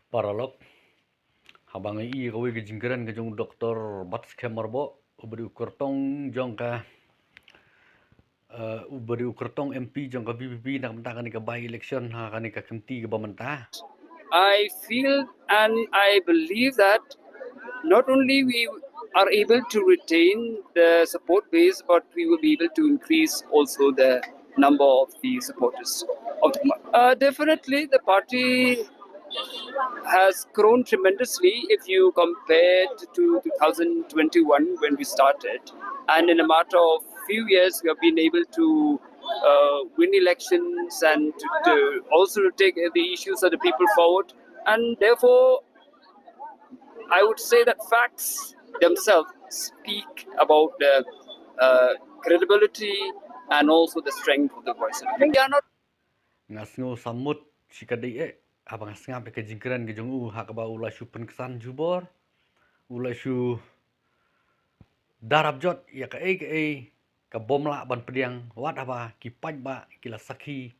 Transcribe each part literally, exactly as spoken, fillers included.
Paralok, haba nga ïohi kawei ka jingkren ka jong u Doktor Batskhem Myrboh, uba dei u kyrtong jong ka, eh, uba dei u kyrtong M P jong ka V P P na ka bynta kane ka by-election ha kane ka kynti kaba mynta. I feel and I believe that not only we are able to retain the support base, but we will be able to increase also the number of the supporters of the party. Uh, definitely, the party has grown tremendously if you compare to two thousand twenty-one when we started. And in a matter of few years, we have been able to uh, win elections and to, to also to take the issues of the people forward. And therefore, I would say that facts themselves speak about the uh, credibility and also the strength of the voice of the people. They are not Nga sngew samut shi kadei eh, haba nga sngap ïa ka jingkren ka jong u, ha kaba u la shu pynksan jubor, u la shu darap jot ïa kaei kaei ka bym lah ban pdiang, wat haba ki paidbah ki la sakhi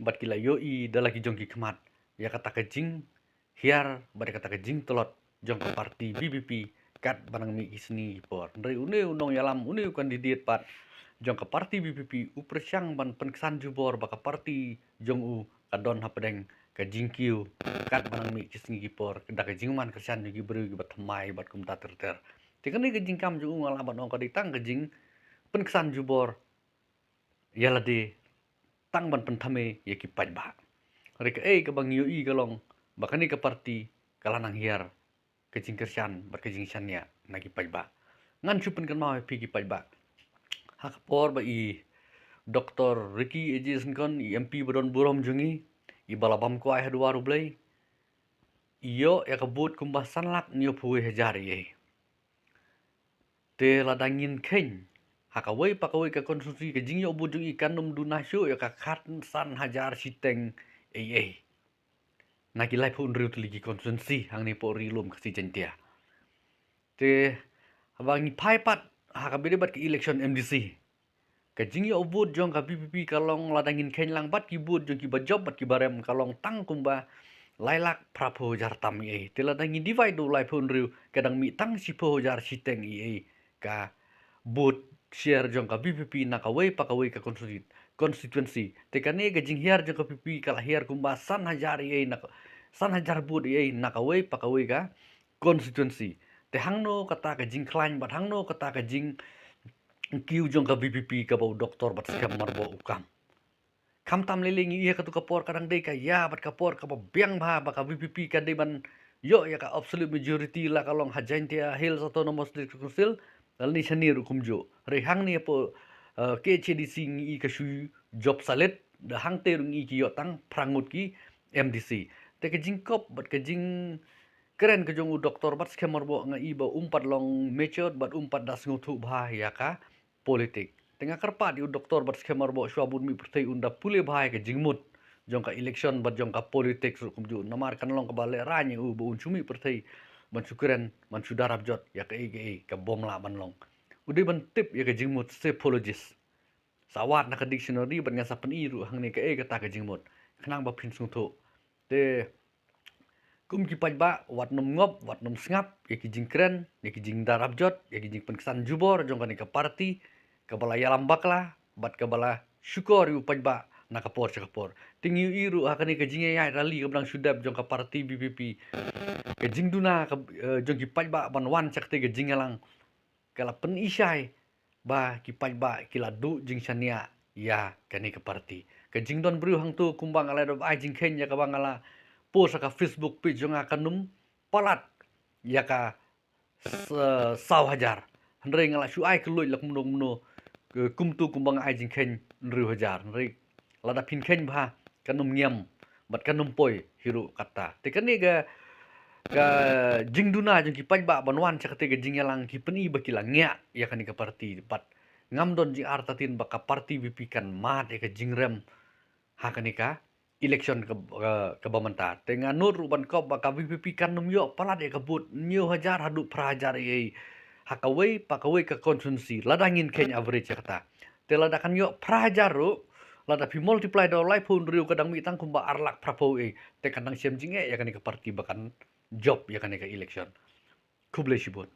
bad ki la ïohi da la ki jong ki khmat ïa kata ka jinghiar bad ïa kata ka jingtlot jong ka parti V P P katba nang mih ki sngi ki por. Hynrei une u nongïalam, une u candidate pat jong ka parti V P P, u pyrshang ban pynksan jubor ba ka parti jong u ka don hapdeng ka jingkiew katba nang mih ki sngi ki por, da ka jingman kyrshan jong ki briew kiba thymmai bad kumta ter ter. Te kane ka jingkam jong u nga lah ban ong ka dei tang ka jingpynksan jubor ïa lade, tang ban pynthame ïa ki paidbah. Hynrei kaei kaba ngi ïohi ka long ba kane ka parti ka la nang hiar ka jingkyrshan bad ka jingshaniah na ki paidbah. Ngan shu pynkynmaw ïa phi ki paidbah, ha ka por ba i Doktor Ricky A J Syngkon, i M P ba don burom jong ngi, iba la bam kwai ha duwar U Blei, i ïoh ïa ka vote kumba san lak hynñiewphew wei hajar ei ei. Te lada ngin kheiñ, ha kawei pa kawei ka constituency ka jingïoh vote jong i kan ym duna shuh ïa ka khatsan hajar shiteng ei ei na ki laiphew hynriew tylli ki constituency hangne hapoh Ri Lum Khasi Jaiñtia. Te haba ngi phai pat ha kaba ïadei bad ka election M D C, ka jingïoh vote jong ka V P P ka long, lada ngin kheiñ lang bad ki vote jong kiba jop bad kiba rem, ka long tang kumba lai lak phraphew hajar tam ei ei. Te lada ngi divide da u laiphew hynriew, ka dang mih tang shiphew hajar shiteng ei ei ka vote share jong ka V P P na kawei pa kawei ka constitu-, constituency. Te kane ka jinghiar jong ka V P P ka la hiar kumba san hajar ei ei na ka, san hajar vote ei ei na kawei pa kawei ka constituency. Te hangno kata ka jingkhlaiñ bad hangno kata ka jingkiew jong ka V P P kaba u Doktor Batskhem Myrboh u kam? Khamtam lei lei ngi ïohi katto ka por ka dang dei ka ïa bad ka por kaba biang bha ba ka V P P ka dei ban ïoh ïa ka absolute majority, la ka long ha Jaiñtia Hills Autonomous District Council lane shane ruh kumjuh. Hynrei hangne hapoh, eh, K H A D C ngi ïohi ka shu jop salit, da hangtei ruh ngi ïohi ki ïoh tang phra ngut ki M D C. Te ka jingkop bad ka jingkren ka jong u Doktor Batskhem Myrboh nga ïohi ba um pat long matured bad um pat da sngewthuh bha ïa ka politik. Te nga kyrpad ïa u Doktor Batskhem Myrboh, shuwa bun mih pyrthei un da pule bha ïa ka jingmut jong ka election bad jong ka politics ruh kumjuh, namar kan long kaba lehraiñ ïa u ba un shu mih pyrthei ban shu kren, ban shu darap jot ïa kaei kaei ka bym lah ban long. U dei ban tip ïa ka jingmut physiologist. Sa wad na ka dictionary bad ngan sa pyni ruh hangne kaei kata ka jingmut, khnang ba phin sngewthuh. Te kum ki paidbah, wat nym ngop, wat nym sngap ïa ki jingkren, ïa ki jingdarap jot, ïa ki jingpynsan jubor jong kane ka parti kaba la ïalam bakla bad kaba la shukor ïa u paidbah na ka por sha ka por. Te ngi ïohi ruh ha kane ka jingïaid rally kaba dang shu dep jong ka parti V P P, ka jingduna ka, eh, jong ki paidbah ban wan sha katei ka jingïalang ka la pyni shai ba ki paidbah ki la duh jingshaniah ïa kane ka parti. Ka jingdon briew hangto kumba nga la dep ai jingkheiñ ïa kaba nga la post ha ka Facebook page jong nga, kan ym palat ïa ka s-, saw hajar. Hynrei nga la shu ai kylluid la kumno kumno, kumto kumba nga ai jingkheiñ hynriew hajar. Hynrei lada phin kheiñ bha, kan ym ngiam bad kan ym poi hi ruh katta. Te kane ka, ka jingduna jong ki paidbah ban wan sha katei ka jingïalang ki pyni ba ki la ngiah ïa kane ka parti. Bad ngam don jingartatien ba ka parti V P P kan mad ïa ka jingrem ha kane ka election ka, ka, kaba mynta. Te nga nud ruh ban kop ba ka V P P kan ym ïoh palat ïa ka vote hynñiew hajar haduh phra hajar ei ei ha kawei pa kawei ka constituency, lada ngin kheiñ average ïa kata. Te lada kan ïoh phra hajar ruh, Lada phi multiply da u laiphew hynriew ka dang mih tang kumba ar lak phraphew eh, te kan dang shem jingeh ïa kane ka party ba kan jop ïa kane ka election. Khublei shibun.